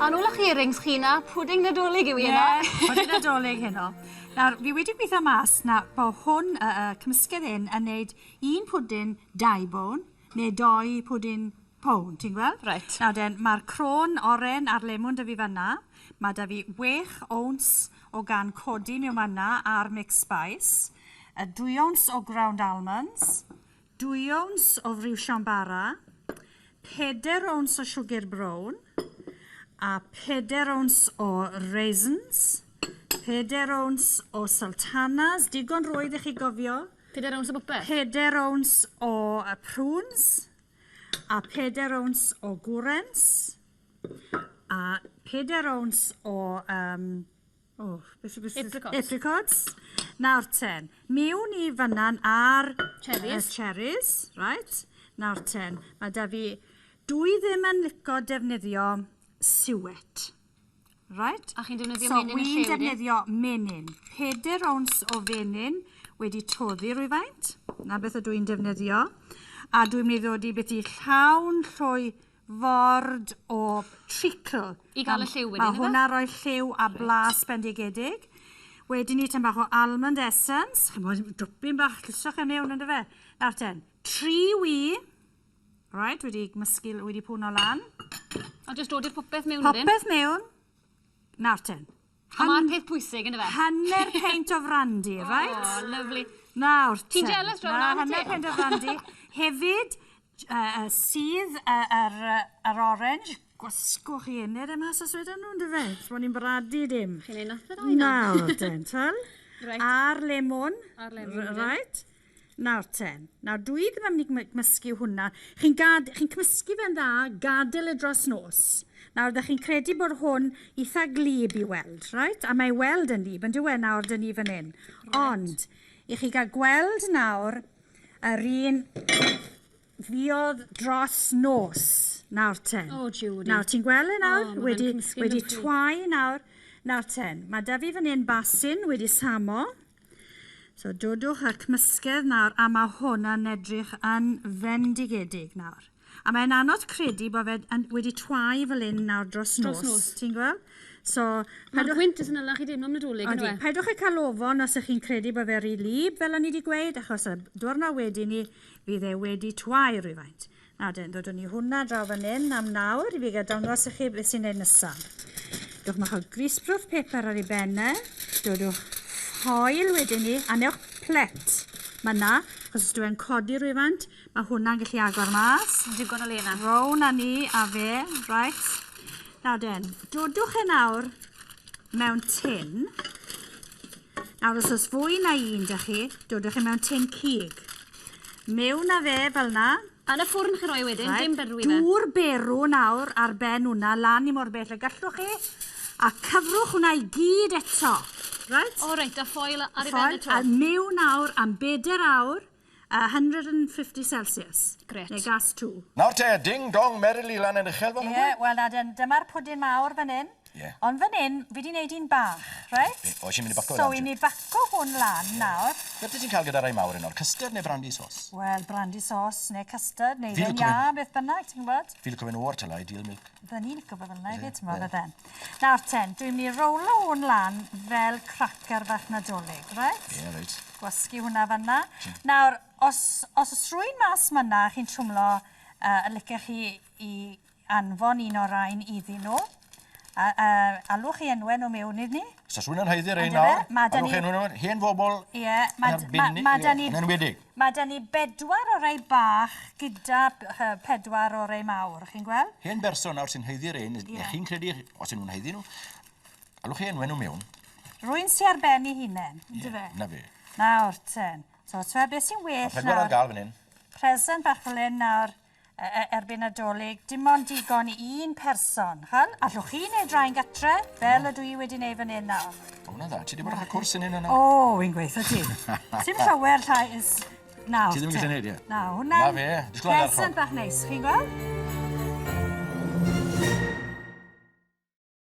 A nôl â'ch earrings chi 'na, pwding Nadolig yw 'i heno. Ie, pwding Nadolig heno. Nawr, fi wedi gweithio mas na bo' hwn, y y cymysgedd hyn, yn neud un pwdin dau bone, neu dou pwdin pound, ti'n gweld? Reit. Nawr den, mae'r crôn oren a'r lemwn 'da fi fan'na. Mae 'da fi wech owns o gan codi mewn fan'na a'r mixed spice, y dwy owns o ground almonds, dwy owns o friwsion bara, peder owns o siwgr brown, a peder owns o raisins, peder owns o sultanas, digon rwydd i chi gofio. Peder owns o bopeth? Peder owns o prunes, a peder owns o gwrens, a peder owns o um, oh, beth, beth, Apricots. Apricots. Nawr ten, mewn i fanna'n ar Cherries. Y cherries, right. Nawr ten, mae da fi, dwi ddim yn lico defnyddio siwet. Right? A chi'n defnyddio so, menyn yn lle wi'n wedyn? defnyddio menyn. Peder owns o fenyn wedi toddi rhywfaint. Na beth ydw i'n defnyddio. A dwi'n mynd i ddod i beth i llawn llwy ford o treacle. I gael y lliw wedyn, Mae ife? hwnna roi lliw a blas bendigedig. Wedyn ni tam bach o almond essence. Chimod, dwpyn bach, lluswch e mewn ynddo fe. Nawr ten, tri wy. Right, wedi gymysgu, wedi pwno lan. A jyst dod i'r popeth mewn wedyn? Popeth mewn. Nawr ten. A mae'r peth pwysig, ynddo fe? Hanner peint o frandy, right? Oh, lovely. Nawr ten. Ti'n jealous draw Na, nawr, wyt ti? hanner peint o frandy. Hefyd, uh, sydd yr, yr orange. Gwasgwch chi ened e mas os wedyn nhw, ynddo fe? Os ni'n bradu dim. Chi'n ei nath yr oen Nawr ten, tal. Reit. A'r lemon. A'r lemon, wedyn. Right. Nawr ten. Nawr dwi ddim yn mynd i gymysgu hwnna. Chi'n gad, chi'n cymysgu fe'n dda, gadael e dros nos. Nawr, ydych chi'n credu bod hwn eitha glib i weld, right? A mae weld yn lib, yn dyw e nawr dyn ni fan hyn. Right. Ond, i chi gael gweld nawr yr un fuodd dros nos. Nawr ten. O, Judy. Nawr, ti'n gweld e nawr? O, ma' fe'n wedi cymysgu'n wedi lyfli. twau nawr. Nawr ten. Mae da fi fan hyn basin wedi samo. So dodwch y cymysgedd nawr, a mae hwn yn edrych yn fendigedig nawr. A mae'n anodd credu bod fe yn, wedi twau fel hyn nawr dros nos. Dros nos. Ti'n gweld? So, Mae'r gwynt yn ylach i deimlo am Nadolig, Odi, yndyw e? paidwch â cael ofon os ych chi'n credu bod fe rhy lib, fel o'n i wedi gweud, achos y diwrnod wedyn ni, fydd e wedi twau rhywfaint. Nawr den, dodwn ni hwnna draw fan hyn am nawr i fi gael dangos i chi beth sy'n neud nesaf. Dwch mach o greaseproof paper ar ei ben e. Dodwch foil wedyn ni, a newch plet. Mae na, achos os dwi'n codi rhywfaint, mae hwnna'n gallu agor mas. Digon o le na. Rown â ni a fe, right. Nawr den, dodwch e nawr mewn tin. Nawr os oes fwy na un da chi, dodwch e mewn tin cig. Mewn â fe fel 'na. Yn y ffwrn chi roi wedyn, Reit. dim berwi fe. Dŵr berw nawr ar ben hwnna, lan i mor bell y gallwch chi. A cyfrwch hwnna i gyd eto. Reit? O reit, a ffoil ar ei ben Ffoil, eto. a mewn nawr am beder awr, 150 Celsius. Grêt. Neu gas 2. Nawr te, ding dong merrily lan yn uchel fan Ie, wel na, dyma'r pwdin mawr fan hyn. Ie. Ond fan hyn, fi 'di neud un bach, reit? O, isie mynd i baco fe So, lan, i ti? ni baco hwn lan nawr. Beth ti'n cael gyda rai mawr heno? Custard neu brandy sauce? Wel, brandy sauce neu custard neu Fi'n hufen lico iâ, beth bynnag, ti'n gwybod? Fi'n lico fe'n oer tyla, ideal milk. Fydden ni'n lico fe fel 'na hefyd, ti'n gwybod, fydden. Nawr ten, dwi'n mynd i rowlo hwn lan fel cracer fach Nadolig, reit? Ie, reit. Gwasgu hwnna fan'na. Nawr, os, os oes rhywun mas myna, chi'n twmlo, uh, licech chi i anfon un o'r rhain iddyn nhw. A, a, alwch chi enwau nhw mewn iddyn ni. Os oes rhywun yn haeddu'r ein On'd yfe? nawr, Ma' 'da alwch ni- enw nhw, hen bobl Ie, ma' yn arbennig, ma' 'da ni yn enwedig. Mae 'da ni bedwar o rei bach gyda pedwar o rei mawr, chi'n gweld? Hen berson nawr sy'n haeddu'r ein, Ie. chi'n credu, os ydyn nhw'n haeddu nhw, alwch chi enwau nhw mewn. Rwy'n sy ar ben ei hunain, on'd yfe? Na fe. Nawr ten. So, ti'n beth sy'n well Pedwar ar nawr? gael fan hyn. Present bach fel hyn nawr erbyn Nadolig, dim ond digon i un person, chal? Allwch chi wneud rhain gatre, fel ydw i wedi wneud fan hyn nawr. O, hwnna'n dda. Ti wedi bod ar y cwrs yn hyn yna? O, wi'n gweithio ti. Sim llawer llai is... Nawr. Ti ddim yn gallu neud, ie? Na, hwnna'n Na fe, disgwyl ardderchog. present bach neis, chi'n gweld?